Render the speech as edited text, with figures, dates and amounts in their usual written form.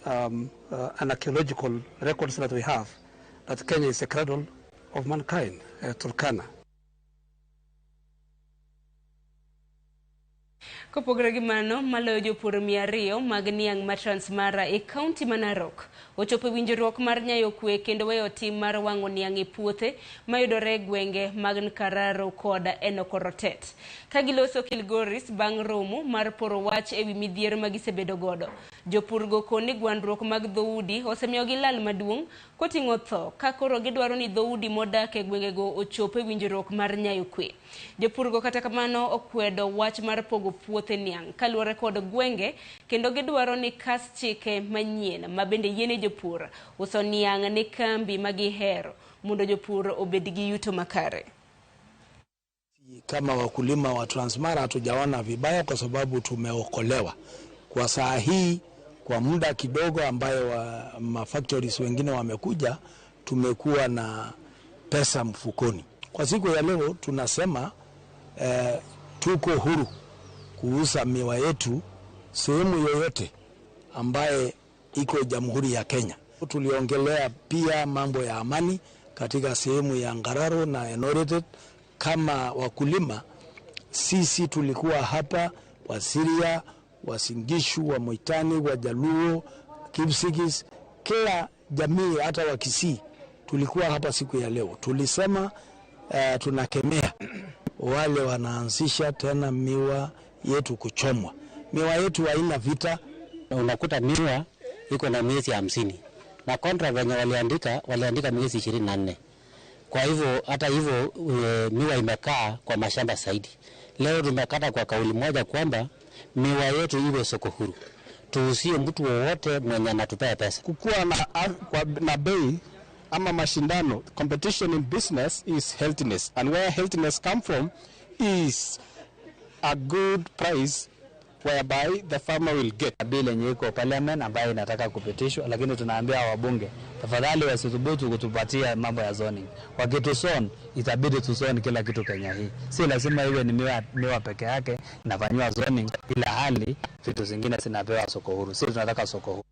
and archaeological records that we have, that Kenya is a cradle of mankind, Turkana. Kopogore gi mano, maloyo jopur 200 mag niang' ma Transmara e kaunti ma Narok ochopo e winjruok mar nyayo kwe kendo weyo tim mar wang'o niang' e puothe mayudore e gwenge mag Nkararo kod Enokorotet. Ka giloso Kilgoris bang' romo mar poro wach ewi midhiero ma gisebedo godo. Jopurgo koni gwandruok mag dhoudi osemiyogi lal maduong' koting'o tho ka koro gidwaro ni dhoudi modak e gwengego ochop e winjruok mar nyayo kwe. Jopurgo kata kamano okwedo wach mar pogo puothe niang' kaluwore kod gwenge kendo gidwaro ni kas chike manyien ma bende yiene jopur uso niang' ne kambi ma gihero mondo jopur obed gi yuto makare. Kama wakulima wa Transmara hatujaona vibaya kwa sababu tumeokolewa kwa saa hii, kwa muda kidogo ambayo mafactories wengine wamekuja, tumekuwa na pesa mfukoni. Kwa siku ya leo tunasema tuko huru kuuza miwa yetu sehemu yoyote ambaye iko Jamhuri ya Kenya. Tuliongelea pia mambo ya amani katika sehemu ya Ngararo na Enoretet. Kama wakulima sisi tulikuwa hapa, Wasiria, Wasingishu, wa Moitani, Wajaluo, Kipsigis, kila jamii hata wa Kisii tulikuwa hapa siku ya leo. Tulisema tunakemea wale wanaanzisha tena miwa yetu kuchomwa. Miwa yetu haina vita. Unakuta miwa iko na miezi 50 na contract wenye waliandika miezi 24. Kwa hivyo hata hivyo miwa imekaa kwa mashamba zaidi. Leo tumekata kwa kauli moja kwamba miwa yetu iwe soko huru. Tuusie mtu wowote mwenye anatupea pesa. Kukua na bei ama mashindano, competition in business is healthiness, and where healthiness come from is a good price whereby the farmer will get. Bill yenye iko parliament ambayo inataka kupitishwa, lakini tunaambia wabunge tafadhali wasithubutu kutupatia mambo ya zoning. Wakituzone itabidi tuzone kila kitu Kenya hii. Si lazima iwe ni miwa peke yake inafanywa zoning, ila hali vitu zingine zinapewa soko huru. Sisi tunataka soko huru.